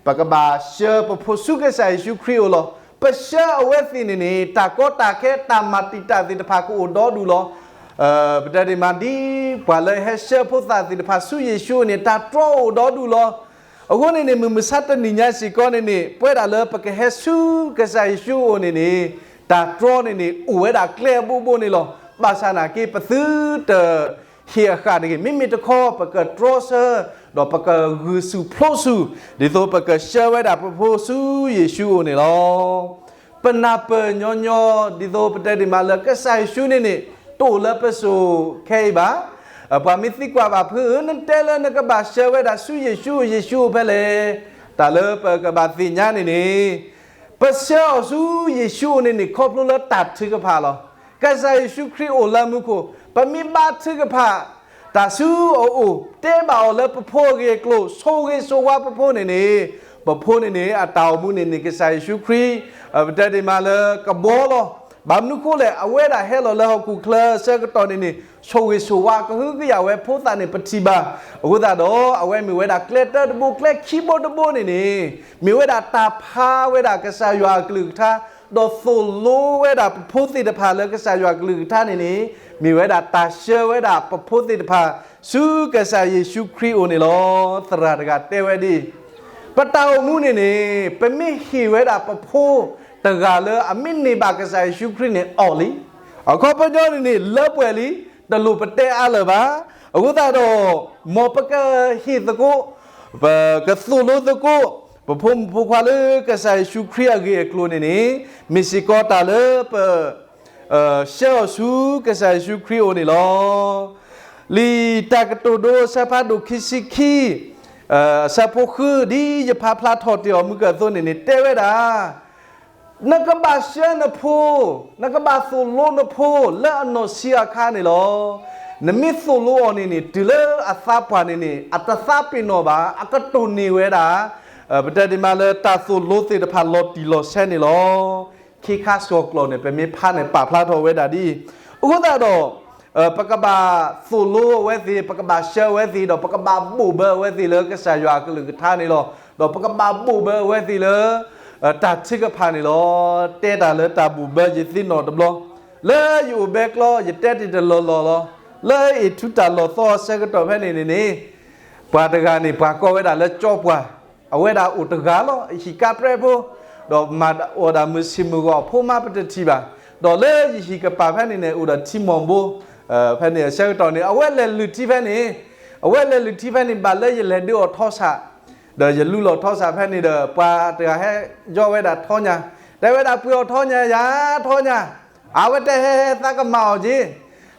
ပကဘၣ်ဆှၢပဖိဆူကစၢ်ယ့ၣ်ၡူးခရံာ်အအိၣ်လီၤ. ပဆှၢအဝဲသ့ၣ်န့ၣ်န့ၣ် တၢ်ကီတၢ်ခဲတၢ်မၤတံာ်တာ်သ့ၣ်တဖၣ်ကအိၣ်ဒီဒူၣ်လီၤ. ပတဲဒ်မးဒ် ပှၤလၢဟဲဆှၢဖိသၣ်သ့ၣ်တဖၣ်ဆူယ့ၣ်ၡူးအအိၣ်န့ၣ် တၢ်တြီအိၣ်ဒီဒူၣ်လီၤ. အဃိန့ၣ်န့ၣ် မုၢ်မဆါတနံၤညါစ့ၢ်ကီးန့ၣ်န့ၣ် ပဝဲဒၣ်လၢပကဟဲဆူကစၢ်ယ့ၣ်ၡူးအအိၣ်န့ၣ်န့ၣ် တၢ်တြီန့ၣ်န့ၣ် အိၣ်ဝဲဒၣ်ကျဲအဘိဘိန့ၣ်လီၤ. ဘၣ်ဆၣ်နာ်က့ ပသုတ ဟ့ၣ်အဃၣ်တဂ့ၤ. မ့မ့ၢ်တခီ ပကတြီဆၢ ဒီးပကဂုာ်ဆူၣ်ဖျိဆူၣ် ဒ်သိးပကဆှၢဝဲဒၣ်ပဖိဆူယ့ၣ်ၡူးအအိၣ်န့ၣ်လီၤ. ပနၢ်ပၢၢ်ညီညီ ဒ်သိးပတဲဒ်မးလၢကစၢ်ယ့ၣ်ၡူးန့ၣ်န့ၣ် တအိၣ်လၢပစိၤခဲအံၤဘၣ်. ပှၤမ့ၢ်သံကွၢ်ဘၣ်ဖုဧၢ နတဲလၢနကဘၣ်ဆှၢဝဲဒၣ်ဆူယ့ၣ်ၡူးအအိၣ် ယ့ၣ်ၡူးအအိၣ်ဖဲလဲၣ်. တၢ်လၢပကဘၣ်သ့ၣ်ညါန့ၣ်န့ၣ် ပဆှၢအီၤဆူယ့ၣ်ၡူးအအိၣ်န့ၣ်န့ၣ် ခီဖျိလၢတၢ်ထုကဖၣ်လီၤ. ကစၢ်ယ့ၣ်ၡူးခရံာ်အိၣ်လၢမူခိၣ်, ပမ့ၢ်ဘါထုကဖၣ် တၢ်ဆူအအိၣ်, တဲဘၣ်အီၤလၢပဖိအဂ့ၢ်အကျိၤ, ဆိၣ်ဂ့ၤဆိၣ်ဝါပဖိန့ၣ်န့ၣ်, ပဖိန့ၣ်န့ၣ် အတၢ်အိၣ်မူန့ၣ်န့ၣ် ကစၢ်ယ့ၣ်ၡူးခရံာ်, ပတဲဒ်မးလၢကဘှီလီၤ. ဘၣ်မနုၤဃိလဲၣ်, အဝဲဒၣ်ဟဲလီၤလၢဟီၣ်ခိၣ်ချၢအဆၢကတီၢ်န့ၣ်န့ၣ် ဆိၣ်ဂ့ၤဆိၣ်ဝါကဟုကယာ်ဝဲဖိသၣ်န့ၣ် ပထံၣ်ဘၣ်. အဃိသတးဒီး အဝဲမ့ၢ်ဝဲဒၣ်ကျဲတၢတဘိ ကျဲခံဘိတဘိန့ၣ်န့ၣ် မ့ၢ်ဝဲဒၣ်တၢ်ဖးဝဲဒၣ်ကစၢ်ယွၤအကလုၢ်ကထါ ဒီးသိၣ်လိဝဲဒၣ်ပဖိသ့ၣ်တဖၣ်လၢကစၢ်ယွၤကလုၢ်ကထါန့ၣ်န့ၣ်, မ့ၢ်ဝဲဒၣ်တၢ်ဆှၢဝဲဒၣ်ပဖိသ့ၣ်တဖၣ် ဆူကစၢ်ယ့ၣ်ၡူးခရံာ်အအိၣ်န့ၣ်လီၤ. သရၣ်တဂၤတဲဝဲဒ်အံၤ, ပတၢ်အိၣ်မူန့ၣ်န့ၣ် ပမ့ၢ်ဟ့ၣ်ဝဲဒၣ်ပဖိတဂၤလၢအမ့ၢ်န့ၢ်ဘၣ်ကစၢ်ယ့ၣ်ၡူးခရံာ်န့ၣ်အီၣ်လံ, အခီပညီန့ၣ်န့ၣ် လၢပှဲၤလံ, တလိၣ်ပတဲအါလၢၤဘၣ်. အဃိသတးဒီး မ်ပကဟ့ၣ်သကိး ပကသိၣ်လိသကိး ပဖိမုၣ်ဖိခွါလၢကစၢ်ယ့ၣ်ၡူးခရံာ်အဂ့ၢ်အကျိၤန့ၣ်န့ၣ်, မ့ၢ်စ့ၢ်ကီးတၢ်လၢပ ဆှၢအီၤဆူကစၢ်ယ့ၣ်ၡူးခရံာ်အအိၣ်န့ၣ်လီၤ. လံာ်တၢ်ကတိၤဒိအဆၢဖးဒိၣ်ခံဆံခံ, အဆၢဖိဃု ဒ်ယဖးဖျါထီၣ်တ့ၢ်အီၤမုၢ်ကၢၢ်အသိးန့ၣ်န့ၣ် တဲဝဲဒၣ်, နကဘၣ်ဆှၢနဖိ, နကဘၣ်သိၣ်လိနဖိလၢအနီၢ်ဆံးအခါန့ၣ်လီၤ. နမ့ၢ်သိၣ်လိအီၤန့ၣ်န့ၣ် တုၤလၢအသးပှၢ်န့ၣ်န့ၣ် အတသးပ့ၤနီၣ်ဘၣ်, အကတိၢ်န့ၢ်ဝဲဒၣ် ပတဲဒ်မးလၢတၢ်သိၣ်လိသ့ၣ်တဖၣ်လီၤတံၢ်လီၤဆဲးန့ၣ်လီၤ. ခ့ခါစှီၤကျိာ်န့ၣ် ပမ့ၢ်ဖးန့ၣ် ပာ်ဖျါထီၣ်ဝဲဒၣ်ဒ်အံၤ, အဃိသတးဒီး ပကဘၣ်သိၣ်လိအဝဲသ့ၣ်, ပကဘၣ်ဆှၢအဝဲသ့ၣ်, ဒီးပကဘၣ်ဘိၣ်ဘၢအဝဲသ့ၣ်လၢကစၢ်ယွၤအကလုၢ်ကထါန့ၣ်လီၤ. ဒီးပကဘၣ်ဘိၣ်ဘၢအဝဲသ့ၣ်လၢ တၢ်ထုကဖၣ်န့ၣ်လီၤ. တဲတၢ်လၢတၢ်ဘိၣ်ဘၢယသ့ၣ်နီၣ်တဘျီ, လၢယအိၣ်ဘဲကျီ ယတဲတ့ၢ်တလီၢ်လီၢ်လီၤ. လၢအ့ၣ်ထူတၢ်လီၢ်သီအဆၢကတီၢ်ဖဲန့ၣ်န့ၣ်န့ၣ်, ပှၤတဂၤန့ၣ် ပှၤကိးဝဲဒၣ်လၢကၠီပှၢ်, အဝဲဒၣ်အိၣ်တဂၤလီၤ, ဟံၣ်ကါပြဲဖိ, ဒီးမၤအီၣ်ဒၣ်မုၢ်ဆ့ၣ်မုၢ်ဂီၤအဖိမါပတထံၣ်ဘၣ်. ဒီးလၢယဟံၣ်ကပၤဖဲန့ၣ်န့ၣ် အိၣ်ဒီးထံမီၢ်ဘိ, ဖဲန့ၣ်အဆၢကတီၢ်န့ၣ် အဝဲလဲၤလုၢ်ထံဖဲန့ၣ်, အဝဲလဲၤလုၢ်ထံဖဲန့ၣ် ဘၣ်လၢယလဲၤဒုးအီၣ်ထီစး, ဒီးယလူလီၤထီစးဖဲန့ၣ်ဒီး ပှၤတဂၤဟဲယီဝဲဒၣ်ထီညါ, တဲဝဲဒၣ်ပှ့ၤအီၣ်ထီညါယၤ, ထီညါ, အဝဲတဲဟဲဟဲသးကမၤအီၤက့ၤ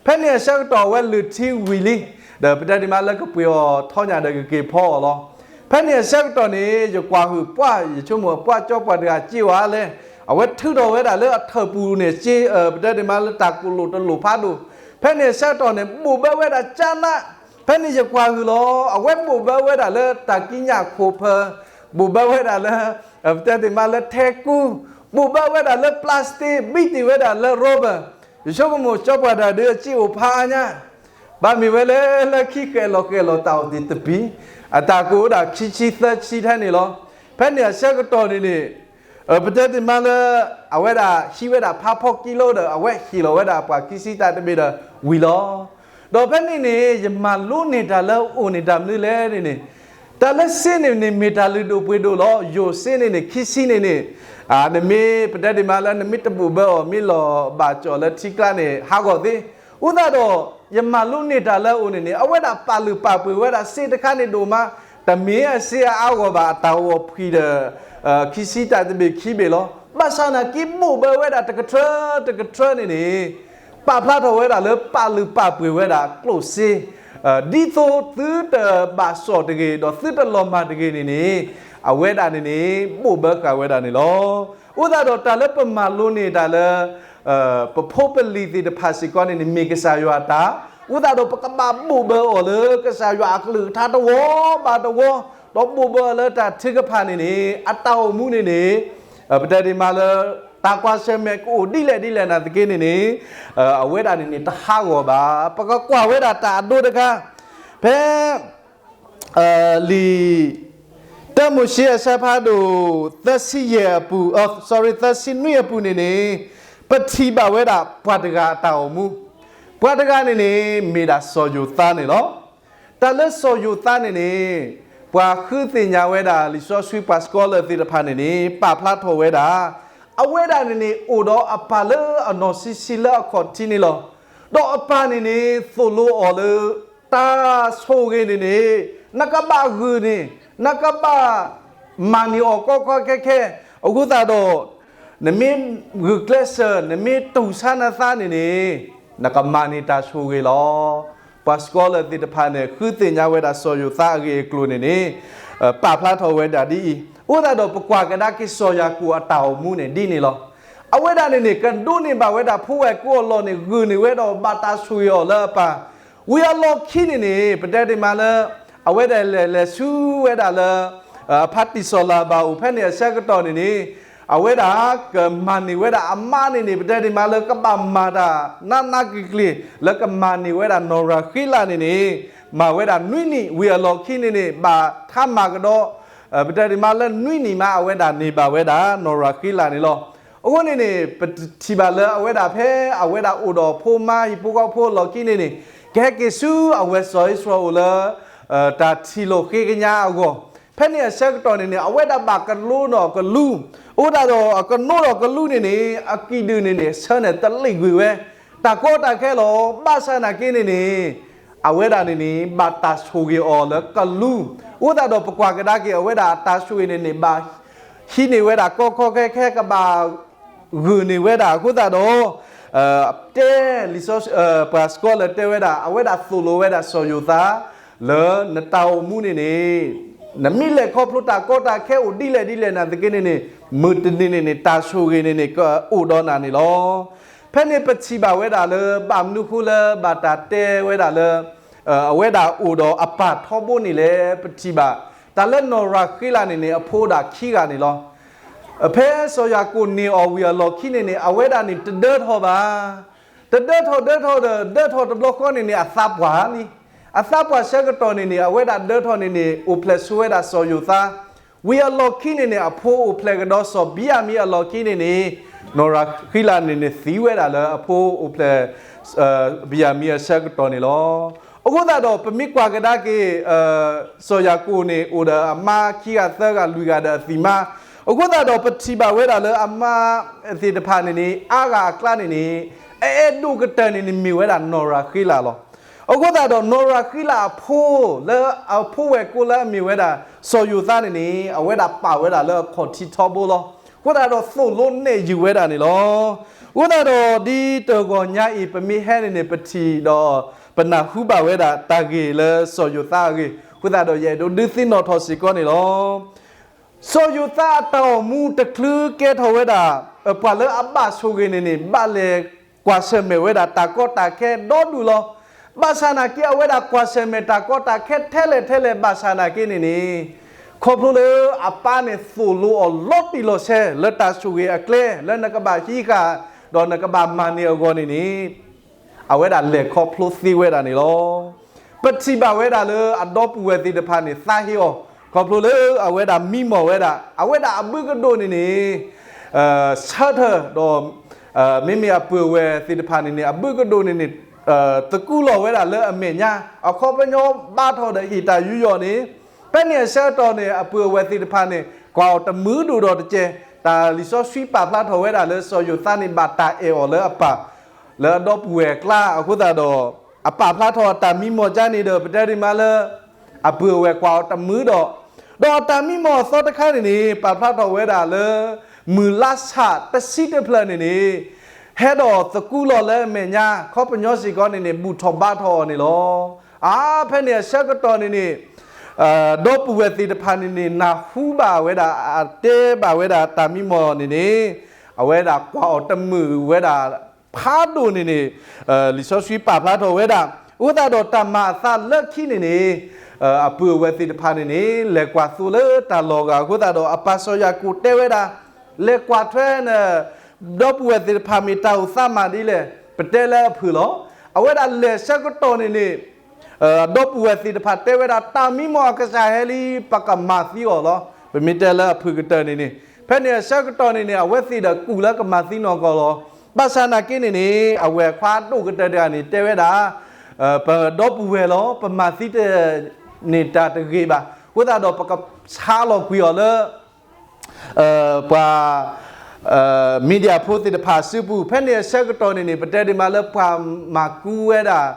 ဖဲန့ၣ်အဆၢကတီၢ်အဝဲလုၢ်ထံဝံၤလံ, ဒီးပတဲဒ်မးလၢကပှ့ၤအီၣ်ထီညါဒီးကက့ၤဖီအီၤလီၤ. ဖဲန့ၣ်အဆၢကတီၢ်န့ၣ် ယကွၢ်ဟုၣ်ပှၢ် ယဆိကမိၣ်ပှၢ်ကၠီပှၢ်တဂၤစ့ဝဲလဲၣ်, အဝဲထုးထီၣ်ဝဲဒၣ်လၢအထၢၣ်ပူၤန့ၣ်စ့, ပတဲဒ်မးလၢတၢ်ကိၣ်လိၣ်တလိၣ်ဖးဒိၣ်, ဖဲန့ၣ်အဆၢကတီၢ်န့ၣ် ဘိၣ်ဘၢဝဲဒၣ်ကၠါနး, ဖဲန့ၣ်ယကွၢ်ဟုၣ်လီၤ အဝဲဘိၣ်ဘၢဝဲဒၣ်လၢတၢ်ကံးညာ်ခိၣ်ဖၢၣ်, ဘိၣ်ဘၢဝဲဒၣ်လၢ ပတဲဒ်မးလၢထဲကူ, ဘိၣ်ဘၢဝဲဒၣ်လၢ plastic, ဘံတ့ၢ်ဝဲဒၣ်လၢ rubber, ယဆိကမိၣ်ကၠီပှၢ်တဂၤဒုးအစ့အိၣ်ဖးအါညါ, ဘၣ်မ့ၢ်ဝဲလၢ လၢခံဃဲးလီၤဃဲးလီၤတၢ်အိၣ်သ့ၣ်တပံၤ, အတၢ်ကိၣ်အိၣ်ဒၣ်ခံဆံသၢဆံထဲန့ၣ်လီၤ. ဖဲန့ၣ်အဆၢကတီၢ်န့ၣ်န့ၣ် ပတဲဒ်မးလၢ အဝဲဒၣ်ဟံးဝဲဒၣ်ဖးဖီကံလိဒီး အဝဲဟ့ၣ်လီၤဝဲဒၣ်ပှၤခံဆံတၢ်တဘ့ၣ်ဒီးဝံၤလီၤ. ဒီးဖဲန့ၣ်န့ၣ် ယမၤလိန့ၢ်တၢ်လၢအအိၣ်န့ၣ်တၢ်မနုၤလဲၣ်န့ၣ်န့ၣ်, တၢ်လၢစ့န့ၣ်န့ၣ် မ့ၢ်တၢ်လုၢ်ဒိၣ်ပှ့ၤဒိၣ်လီၤ. ယိာ်စ့န့ၣ်န့ၣ် ခံဆံန့ၣ်န့ၣ်, နမ့ၢ်ပတဲဒ်မးလၢ နမ့ၢ်တဘိၣ်ဘၢအီၤ မ့ၢ်လီၤဘၣ်ကၠီၣ်လၢထံကျါန့ၣ် ဟးဂီၤသ့. အဃိသတးဒီး ယမၤလိန့ၢ်တၢ်လၢအအိၣ်န့ၣ်န့ၣ် အဝဲဒၣ်ပာ်လုၢ်ပာ်ပှ့ၤဝဲဒၣ်စ့တခါန့ၣ်ဒိၣ်မး, တမ့ၢ်အစ့အါအါဂီၢ်ဘၣ် အတၢ်ဂီၤဖှံဒီး ခံဆံတၢ်တဘ့ၣ်ခံဘ့ၣ်လီၤ. ဘၣ်ဆၣ်နာ်က့ ဘိၣ်ဘၢဝဲဒၣ်တကထၢတကထၢန့ၣ်န့ၣ် ပာ်ဖျါထီၣ်ဝဲဒၣ်လၢပာ်လုၢ်ပာ်ပှ့ၤဝဲဒၣ်ကျိၣ်စ့, ဒ်သိးသုတဘၣ်စီၣ်တဂ့ၤ ဒီးသုတလီၤမၢ်တဂ့ၤန့ၣ်န့ၣ်, အဝဲဒၣ်န့ၣ်န့ၣ် ဘိၣ်ဘၢဃာ်ဝဲဒၣ်န့ၣ်လီၤ. အဃိသတးဒီးတၢ်လၢပမၤလိန့ၢ်တၢ်လၢ ပဖိပလံၤသ့ၣ်တဖၣ်စ့ၢ်ကီးန့ၣ်န့ၣ် မ့ၢ်ကစၢ်ယွၤအတၢ်, အဃိသတးဒီးပကဘၣ်ဘိၣ်ဘၢအီၤလၢကစၢ်ယွၤအကလုၢ်ကထါတဝီဘၣ်တဝီ, ဒီးဘိၣ်ဘၢအီၤလၢတၢ်ထုကဖၣ်န့ၣ်န့ၣ် အတၢ်အိၣ်မူန့ၣ်န့ၣ် ပတဲဒ်မးလၢ တၢ်ကွၢ်ဆၢၣ်မဲာ်ကအိၣ်ဒ်လဲၣ်ဒ်လဲၣ်နာ်သက့န့ၣ်န့ၣ်, အဝဲဒၣ်န့ၣ်န့ၣ် တဟးဂီၤဘၣ်. ပကကွၢ်ဝဲဒၣ်တၢ်အဒိတခါ, ဖဲ လံာ်တၢမိၤၡ့အဆၢဖးဒိၣ် သၢဆံယဲၢ်အပူၤ, sorry, သၢဆံနွံအပူၤန့ၣ်န့ၣ်, ပထံၣ်ဘၣ်ဝဲဒၣ်ပှၤတဂၤအတၢ်အိၣ်မူ, ပှၤတဂၤန့ၣ်န့ၣ် မ့ၢ်ဒၣ်စီၤယိၤသးန့ၣ်လီၤ. တၢ်လၢစီၤယိၤသးန့ၣ်န့ၣ် ပှၤဃုသ့ၣ်ညါဝဲဒၣ်လံာ်စီဆှံ ပှၤ scholar သ့ၣ်တဖၣ်န့ၣ်န့ၣ် ပာ်ဖျါထီၣ်ဝဲဒၣ်, အဝဲဒၣ်န့ၣ်န့ၣ် အိၣ်ဒီးအပၢ်လၢအနီၢ်ဆံးဆံးလၢအခီၣ်ထံးန့ၣ်လီၤ. ဒီးအပၢ်န့ၣ်န့ၣ် သိၣ်လိအီၤလၢ တၢ်ဆိၣ်ဂ့ၤန့ၣ်န့ၣ် နကဘၣ်ဂုာ်န့ၣ်, နကဘၣ်မၤန့ၢ်အီၤကီကီခဲခဲ, အဃိသတးဒီး နမ့ၢ်ဂုာ်ကျဲးစၢး နမ့ၢ်တူၢ်ဆါနသးန့ၣ်န့ၣ် နကမၤန့ၢ်တၢ်ဆိၣ်ဂ့ၤလီၤ. ပှၤ scholar သ့ၣ်တဖၣ်န့ၣ် ဃုသ့ၣ်ညါဝဲဒၣ်စီၤယိၤသးအဂ့ၢ်အကျိၤန့ၣ်န့ၣ် ပာ်ဖျါထီၣ်ဝဲဒၣ်ဒ်အံၤ, အဃိသတးဒီး ပကွၢ်ကဒါက့ၤစီၤယၤကိာ်အတၢ်အိၣ်မူန့ၣ်ဒ်န့ၣ်လီၤ. အဝဲဒၣ်န့ၣ်န့ၣ် ကဒိးန့ၢ်ဘၣ်ဝဲဒၣ်ဖိဝဲၢ်ကိးအလီၢ်န့ၣ် ဂုာ်န့ၢ်ဝဲဒီးဘၣ်တၢ်ဆိၣ်ဂ့ၤအီၤလၢအပၢ်, ဝံၤအလီၢ်ခံန့ၣ်န့ၣ် ပတဲဒ်မးလၢ အဝဲဒၣ်လဲၤလဲၤဆူဝဲဒၣ်လၢ အဖါတံၢ်စီၤလၤဘၣ်အိၣ်ဖဲန့ၣ်အဆၢကတီၢ်န့ၣ်န့ၣ်, အဝဲဒၣ်ကမၤန့ၢ်ဝဲဒၣ်အမါန့ၣ်န့ၣ် ပတဲဒ်မးလၢကဘၣ်မၤတၢ်နးနးကျံၤကျံၤ လၢကမၤန့ၢ်ဝဲဒၣ်နီၢ်ရၤဃ့လးန့ၣ်န့ၣ်, မၤဝဲဒၣ်နွံနံၣ် ဝံၤအလီၢ်ခံန့ၣ်န့ၣ် ဘၣ်ထါမၤကဒီး, ပတဲဒ်မးလၢနွံနံၣ်မး အဝဲဒၣ်န့ၢ်ဘၣ်ဝဲဒၣ်နီၢ်ရၤဃ့လးန့ၣ်လီၤ. အဃိန့ၣ်န့ၣ် ပထံၣ်ဘၣ်လၢအဝဲဒၣ်ဖဲအဝဲဒၣ်အိၣ်ဒီးဖိမါဟံၣ်ဖိဃီဖိအလီၢ်ခံန့ၣ်န့ၣ် ကဟဲက့ၤဆူအဝဲစီၤအံၣ်စရ့လးအိၣ်လၢ တၢ်ထံၣ်လိာ်ဃ့ကညးအဂီၢ်, ဖဲန့ၣ်အဆၢကတီၢ်န့ၣ်န့ၣ် အဝဲဒၣ်ဘၣ်ကနိဒီးကလူ, အဃိသတးဒီးအကနိဒီးကလူန့ၣ်န့ၣ် အကံၣ်ဒုၣ်န့ၣ်န့ၣ် ဆၢန့ၣ်တလံာ်ကွံာ်ဝဲ တၢ်ကီတၢ်ခဲလီၤ. ဘၣ်ဆၣ်နာ်က့န့ၣ်န့ၣ် အဝဲဒၣ်န့ၣ်န့ၣ် ဘၣ်တၢ်ဆိၣ်ဂ့ၤအီၤလၢကလူ, အဃိသတးဒီးပကွၢ်ကဒါက့ၤ အဝဲဒၣ်အတၢ်ဆိၣ်ဂ့ၤန့ၣ်န့ၣ် ဘၣ်ဟံးန့ၢ်ဝဲဒၣ်ကီကီခဲခဲ ကဘၣ်ဂုာ်န့ၢ်ဝဲဒၣ်အဃိသတးဒီး တဲလံာ်စီဆှံ ပှၤ scholar တဲဝဲဒၣ် အဝဲဒၣ်သိၣ်လိဝဲဒၣ်စီၤယိၤသး လၢနတၢ်အိၣ်မူန့ၣ်န့ၣ် နမ့ၢ်လဲၤခီဖျိတၢ်ကီတၢ်ခဲအိၣ်ဒ်လဲၣ်ဒ်လဲၣ်နာ်သက့န့ၣ်န့ၣ် မုၢ်တနံၤန့ၣ်န့ၣ် တၢ်ဆိၣ်ဂ့ၤန့ၣ်န့ၣ် ကအိၣ်ဒီးနၤန့ၣ်လီၤ. ဖဲန့ၣ်ပထံၣ်ဘၣ်ဝဲဒၣ်လၢ ဘၣ်မနုၤဃိလၢဘၣ်တၢ်တဲဝဲဒၣ်လၢ အဝဲဒၣ်အိၣ်ဒီးအပၢ်ထီဘိန့ၣ်လဲၣ်. ပထံၣ်ဘၣ် တၢ်လၢနီၢ်ရၤဃံလးန့ၣ်န့ၣ် အဖိဒၣ်ခံဂၤန့ၣ်လီၤ. ဖဲစီၤယၤကိာ်န့ၢ်အီၤဝံၤအလီၢ်ခံန့ၣ်န့ၣ် အဝဲဒၣ်န့ၣ်တဒၢထီၣ်ဘၣ်. တဒၢထီၣ်ဒၢထီၣ်ဒီး ဒၢထီၣ်တဘျီဃီန့ၣ်န့ၣ် အသးပှၢ်လံ. အသးပှၢ်ဆၢကတီၢ်န့ၣ်န့ၣ် အဝဲဒၣ်ဒၢထီၣ်န့ၣ်န့ၣ် အိၣ်ဖျဲၣ်ဆိဝဲဒၣ်စီၤယိၤသး ဝံၤအလီၢ်ခံန့ၣ်န့ၣ် အဖိအိၣ်ဖျဲၣ်ကဒီးစီၤဘံယၤမံအလီၢ်ခံန့ၣ်န့ၣ် နီၢ်ရၤဃံလးန့ၣ်န့ၣ် သံဝဲဒၣ်လၢအဖိအိၣ်ဖျဲၣ် ဘံယၤမံအဆၢကတီၢ်န့ၣ်လီၤ. အဃိသတးဒီး ပမ့ၢ်ကွၢ်ကဒါက့ၤ စီၤယၤကိာ်န့ၣ် အိၣ်ဒီးအမါခံဂၤသၢဂၤလွံၢ်ဂၤဒီးအသံၣ်မါ, အဃိသတးဒီး ပထံၣ်ဘၣ်ဝဲဒၣ်လၢအမါသ့ၣ်တဖၣ်န့ၣ်န့ၣ် အါဂၤအကျါန့ၣ်န့ၣ် အအဲၣ်ဒိၣ်ကတၢၢ်န့ၣ်န့ၣ် မ့ၢ်ဝဲဒၣ်နီၢ်ရၤဃံလးလီၤ. အဃိသတးဒီး နီၢ်ရၤဃံလးအဖိ လၢအဖိဝဲၢ်ကိလၢအမ့ၢ်ဝဲဒၣ် စီၤယိၤသးန့ၣ်န့ၣ် အဝဲဒၣ်ပာ်ဝဲဒၣ်လၢအခီၣ်ထံးထီဘိလီၤ. အဃိသတးဒီး သိၣ်လိနဲၣ်ယုာ်ဝဲဒၣ်န့ၣ်လီၤ. အဃိသတးဒီး ဒ်တဂီၤညါအံၤ ပမ့ၢ်ဟဲန့ၣ်န့ၣ် ပထံၣ်ဒီး ပနၢ်ဟူဘၣ်ဝဲဒၣ်တၢ်ဂ့ၢ်လၢစီၤယိၤသးအဂ့ၢ်, အဃိသတးဒီး ယအဲၣ်ဒိးဒုးသ့ၣ်နီၣ်ထီၣ်စ့ၢ်ကီးန့ၣ်လီၤ. စီၤယိၤသးအတၢ်အိၣ်မူတချုးကဲထီၣ်ဝဲဒၣ် ပှၤလၢအဘၣ်ဆိၣ်ဂ့ၤန့ၣ်န့ၣ် ဘၣ်လဲၤကွၢ်ဆၢၣ်မဲာ်ဝဲဒၣ်တၢ်ကီတၢ်ခဲဒီဒူၣ်လီၤ. ဘၣ်ဆၣ်နာ်က့ အဝဲဒၣ်ကွၢ်ဆၢၣ်မဲာ်တၢ်ကီတၢ်ခဲထဲလဲၣ်ထဲလဲၣ် ဘၣ်ဆၣ်နာ်က့န့ၣ်န့ၣ် ခီဖျိလၢအပၢ်န့ၣ်သိၣ်လိအီၤလီၤတံၢ်လီၤဆဲး လၢတၢ်ဆိၣ်ဂ့ၤအကျဲ လၢနကဘၣ်ဟံးဃာ် ဒီးနကဘၣ်မၤန့ၢ်အဂီၢ်န့ၣ်န့ၣ် အဝဲဒၣ်လဲၤခီဖျိသ့ဝဲဒၣ်န့ၣ်လီၤ. ပထံၣ်ဘၣ်ဝဲဒၣ်လၢအဒီပုၢ်ဝဲၢ်သ့ၣ်တဖၣ်န့ၣ် သးဟ့အီၤ ခီဖျိလၢအဝဲဒၣ်မံမီၢ်ဝဲဒၣ် အဝဲဒၣ်အဘုကဒိၣ်န့ၣ်န့ၣ် ဆၢထၢၣ်ဒီး မ့မ့ၢ်အပုၢ်အဝဲၢ်သ့ၣ်တဖၣ်န့ၣ်န့ၣ် အဘုကဒိၣ်န့ၣ်န့ၣ် သကူလီၤဝဲဒၣ်လၢအမဲာ်ညါ အခီပညီဘါထီၣ်ဒီးဟ့ၣ်တၢ်ယူးယီၣ်န့ၣ် ဖဲန့ၣ်အဆၢကတီၢ်န့ၣ် အပုၢ်အဝဲၢ်သ့ၣ်တဖၣ်န့ၣ် ကွၢ်အီၤတမုာ်ဒိၣ်ဒီးတကဲး တၢ်လံာ်စီဆှံပာ်ဖျါထီၣ်ဝဲဒၣ်လၢစီၤယိၤသးန့ၣ် ဘၣ်တၢ်အဲၣ်အီၤလၢအပၢ် လၢအဒီပုၢ်ဝဲၢ်အကျါအဃိသတးဒီး အပာ်ဖျါထီၣ်အတၢ်မံမီၢ်ကါန့ၣ်ဒီး ပတဲဒ်မးလၢ အပုၢ်အဝဲၢ်ကွၢ်အီၤတမုာ်ဒီး ဒီးအတၢ်မံမီၢ်အသီတခါန့ၣ်န့ၣ် ပာ်ဖျါထီၣ်ဝဲဒၣ်လၢ မုၢ်လါဆၣ်တဆံတဖျၢၣ်န့ၣ်န့ၣ် ဟဲဒီးသကူလီၤလၢအမဲာ်ညါ ခီပညီစ့ၢ်ကီးန့ၣ်န့ၣ် ဘူၣ်ထီၣ်ဘါထီၣ်အီၤန့ၣ်လီၤ. အါ ဖဲန့ၣ်အဆၢကတီၢ်န့ၣ်န့ၣ် ဒီပုၢ်ဝဲၢ်သ့ၣ်တဖၣ်န့ၣ်န့ၣ် နၢ်ဟူဘၣ်ဝဲဒၣ် အတဲဘၣ်ဝဲဒၣ်တၢ်မံမီၢ်န့ၣ်န့ၣ် အဝဲဒၣ်ကွၢ်အီၤတမုာ်ဝဲဒၣ် ဖးဒိၣ်န့ၣ်န့ၣ် လံာ်စီဆှံပာ်ဖျါထီၣ်ဝဲဒၣ် အဃိသတးဒီးတၢ်မၤအသးလၢခံန့ၣ်န့ၣ် အပုၢ်အဝဲၢ်သ့ၣ်တဖၣ်န့ၣ်န့ၣ် လဲၤကွၢ်သိလၢတၢ်လီၢ်ဂၤအဃိသတးဒီး အပၢ်စီၤယၤကိာ်တဲဝဲဒၣ် လဲၤကွၢ်ထွဲန ဒီပုၢ်ဝဲၢ်သ့ၣ်တဖၣ်မ့ၢ်တၢ်အိၣ်သးမၤဒ်လဲၣ် ပတဲလၢအဖုၣ်လီၤ. အဝဲဒၣ်လဲၤဆၢကတီၢ်န့ၣ်န့ၣ် ဒီပုၢ်ဝဲၢ်သ့ၣ်တဖၣ်တဲဝဲဒၣ် တၢ်မံမီၢ်အကစၢ်ဟဲလံ ပကမၤသံအီၤလီၤ. ပမ့ၢ်တဲလၢအဖုၣ်ကတၢၢ်န့ၣ်န့ၣ် ဖဲန့ၣ်အဆၢကတီၢ်န့ၣ်န့ၣ် အဝဲသ့ၣ်ဒီးကူၣ်လၢကမၤသံနီၢ်ကီၢ်လီၤ. ဘၣ်ဆၣ်နာ်က့န့ၣ်န့ၣ် အဝဲၢ်ခွါဒိၣ်ကတၢၢ်တဂၤန့ၣ် တဲဝဲဒၣ် ပဒီပုၢ်ဝဲၢ်လီၤ ပမၤသံတန့ၢ်တၢ်တဂ့ၤဘၣ် အဃိသတးဒီးပကဆါလီၤကွံာ်အီၤလၢ ပှၤ မံၤဒယၣ်ဖိသ့ၣ်တဖၣ်အစုပူၤ ဖဲန့ၣ်အဆၢကတီၢ်န့ၣ်န့ၣ် ပတဲဒ်မးလၢပှၤမၤကူဝဲဒၣ်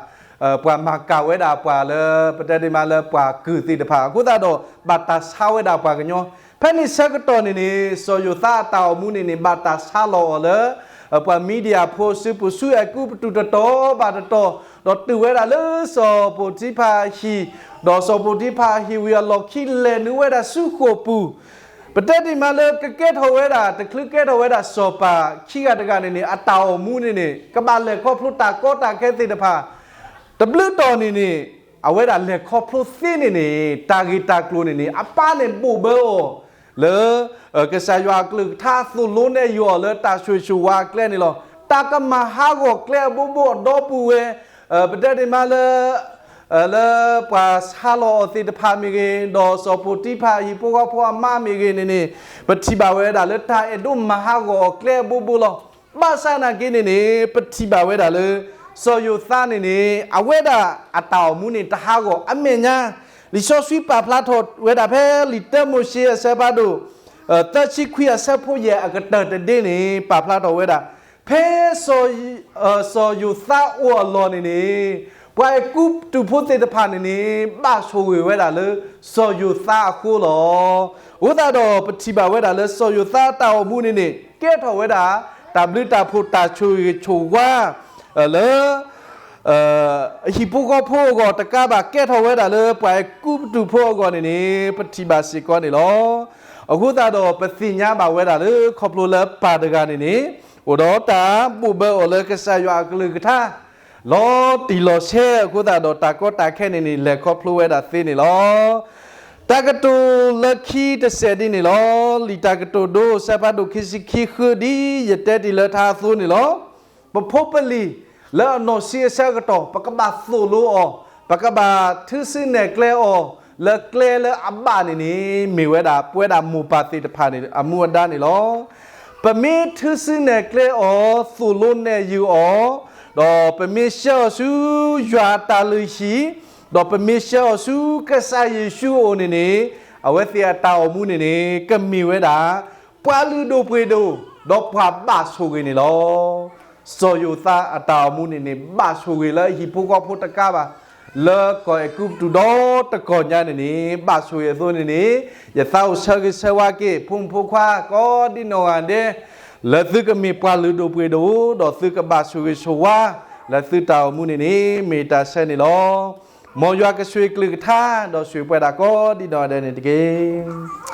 ပှၤမၤကၢ်ဝဲဒၣ်ပှၤလၢ ပတဲဒ်မးလၢပှၤကုၢ်သ့ၣ်တဖၣ် အဃိသတးဒီး ဘၣ်တၢ်ဆါဝဲဒၣ်ပှၤကညီ ဖဲန့ၣ်ဆၢကတီၢ်န့ၣ်န့ၣ် စီၤယိၤသးအတၢ်အိၣ်မူန့ၣ်န့ၣ် ဘၣ်တၢ်ဆါလီၤအီၤလၢ ပှၤမံၤဒယၣ်ဖိစုပူၤ ဆူအဲၤကူပတူးတတီၤဘၣ်တတီၤ ဒီးတုၤဝဲဒၣ်လၢစီၤပိၤတံဖၤအဟံၣ်, ဒီးစီၤပိၤတံဖၤအဟံၣ်ဝံၤအလီၢ်ခံလဲၤနုာ်ဝဲဒၣ်ဆူဃိာ်ပူၤ, ပတဲဒ်မးလၢကကဲထီၣ်ဝဲဒၣ် တချုးကဲထီၣ်ဝဲဒၣ်စီၤပၤခံဂၤတဂၤန့ၣ်န့ၣ် အတၢ်အိၣ်မူန့ၣ်န့ၣ် ကဘၣ်လဲၤခီဖျိတၢ်ကီတၢ်ခဲသ့ၣ်တဖၣ် တဘျုးတီၢ်န့ၣ်န့ၣ် အဝဲဒၣ်လဲၤခီဖျိသ့န့ၣ်န့ၣ် တၢ်ဂ့ၢ်တၢ်ကျိၤန့ၣ်န့ၣ် အပၢ်န့ၣ်ဘိၣ်ဘၢအီၤ လၢ ကစၢ်ယွၤအကလုၢ်ကထါသိၣ်လိနဲၣ်ယုာ်အီၤလၢတၢ်ဆိၣ်ဂ့ၤဆိၣ်ဝါအကျဲန့ၣ်လီၤ. တၢ်ကမၤဟးဂီၤကျဲအဘိဘိအဒီပုၢ်ဝဲၢ် ပတဲဒ်မးလၢ လၢပှၤဆါလီၤအီၤသ့ၣ်တဖၣ်မ့ၢ်ဂ့ၤ, ဒီးစီၤပိၤတံဖၤအဟံၣ်ဖိဃီဖိအမါမ့ၢ်ဂ့ၤန့ၣ်န့ၣ်, ပထံၣ်ဘၣ်ဝဲဒၣ်လၢတၢ်အဲၣ်ဒိးမၤဟးဂီၤအီၤကျဲအဘိဘိလီၤ. ဘၣ်ဆၣ်နာ်က့န့ၣ်န့ၣ် ပထံၣ်ဘၣ်ဝဲဒၣ်လၢ စီၤယိၤသးန့ၣ်န့ၣ် အဝဲဒၣ်အတၢ်အိၣ်မူန့ၣ်တဟးဂီၤအမဲာ်ညါ, လံာ်စီဆှံပာ်ဖျါထီၣ်ဝဲဒၣ်ဖဲလံာ်တၢမိၤၡ့အဆၢဖးဒိၣ် သၢဆံခွံအဆၢဖိယဲၢ်အကတၢၢ်တဒ့န့ၣ် ပာ်ဖျါထီၣ်ဝဲဒၣ် ဖဲစီၤယိၤသးအိၣ်အလီၢ်န့ၣ်န့ၣ်, ပှၤအဲၤကူပတူးဖိသ့ၣ်တဖၣ်န့ၣ်န့ၣ် ဘၣ်ဆိၣ်ဂ့ၤဝဲဒၣ်လၢစီၤယိၤသးအဃိလီၤ. အဃိသတးဒီး ပထံၣ်ဘၣ်ဝဲဒၣ်လၢစီၤယိၤသးအတၢ်အိၣ်မူန့ၣ်န့ၣ် ကဲထီၣ်ဝဲဒၣ် တၢ်ဘျုးတၢ်ဖှိၣ်တၢ်ဆိၣ်ဂ့ၤဆိၣ်ဝါ လၢ ဟံၣ်ဖိဃီဖိအဂီၢ်တကးဘၣ် ကဲထီၣ်ဝဲဒၣ်လၢပှၤအဲၤကူပတူးဖိအဂီၢ်န့ၣ်န့ၣ် ပထံၣ်ဘၣ်စ့ၢ်ကီးန့ၣ်လီၤ. အဃိသတးဒီး ပသ့ၣ်ညါဘၣ်ဝဲဒၣ်လၢခီဖျိလၢပၢ်တဂၤန့ၣ်န့ၣ် အိၣ်ဒီးတၢ်ဘိၣ်ဘၢအီၤလၢကစၢ်ယွၤအကလုၢ်ကထါ လီၤတံၢ်လီၤဆဲးအဃိသတးဒီး တၢ်ကီတၢ်ခဲန့ၣ်န့ၣ် လဲၤခီဖျိဝဲဒၣ်သ့န့ၣ်လီၤ. တၢ်ကတိၤလၢခံတစဲးဒ်န့ၣ်လီၤ. လံာ်တၢ်ကတိၤဒိ အဆၢဖးဒိၣ်ခံဆံခံ ဃုဒ်ယတဲတ့ၢ်လၢထါအသိးန့ၣ်လီၤ. ပဖိပလံၤလၢအနီၢ်ဆံးအဆၢကတီၢ် ပကဘၣ်သိၣ်လိအီၤ, ပကဘၣ်ထုးစုနဲၣ်ကျဲအီၤ လၢကျဲလၢအဘၣ်န့ၣ်န့ၣ် မ့ၢ်ဝဲဒၣ်ပဝဲဒၣ်မိၢ်ပၢ်သ့ၣ်တဖၣ်န့ၣ် အမူအဒါန့ၣ်လီၤ. ပမ့ၢ်ထုးစုနဲၣ်ကျဲအီၤ, သိၣ်လိနဲၣ်ယုာ်အီၤ, ဒီးပမ့ၢ်ဆှၢအီၤဆူယွၤအတၢ်လုၢ်ဟံၣ်, ဒီးပမ့ၢ်ဆှၢအီၤဆူကစၢ်ယ့ၣ်ၡူးအအိၣ်န့ၣ်န့ၣ်, အဝဲသ့ၣ်အတၢ်အိၣ်မူန့ၣ်န့ၣ် ကမ့ၢ်ဝဲဒၣ် ပှၤလုၢ်ဒိၣ်ပှ့ၤဒိၣ် ဒီးပှၤဘၣ်ဆိၣ်ဂ့ၤန့ၣ်လီၤ. စီၤယိၤသးအတၢ်အိၣ်မူန့ၣ်န့ၣ် ဘၣ်ဆိၣ်ဂ့ၤလၢဟံၣ်ဖိဃီဖိတကးဘၣ်, လၢကီၢ်အဲၤကူပတူးဒီတကီၢ်ညါန့ၣ်န့ၣ် ဘၣ်ဆိၣ်ဂ့ၤအသိးန့ၣ်န့ၣ်, ယသးအိၣ်ဆၢဂ့ၤဆၢဝါက့ၤ ဖိမုၣ်ဖိခွါကိးဒံနီၢ်ဂၤဒဲး, လၢသုကမ့ၢ်ပှၤလုၢ်ဒိၣ်ပှ့ၤဒိၣ် ဒီးသုကဘၣ်ဆိၣ်ဂ့ၤဆိၣ်ဝါ လၢသုတၢ်အိၣ်မူန့ၣ်န့ၣ် မ့ၢ်တၢ်ဆၢန့ၣ်လီၤ. မ်ယွၤကဆိၣ်ဂ့ၤကလုၢ်ကထါ ဒီးဆိၣ်ဂ့ၤပဝဲဒၣ်ကိးဒံနီၢ်ဂၤဒဲးန့ၣ်တက့ၢ်.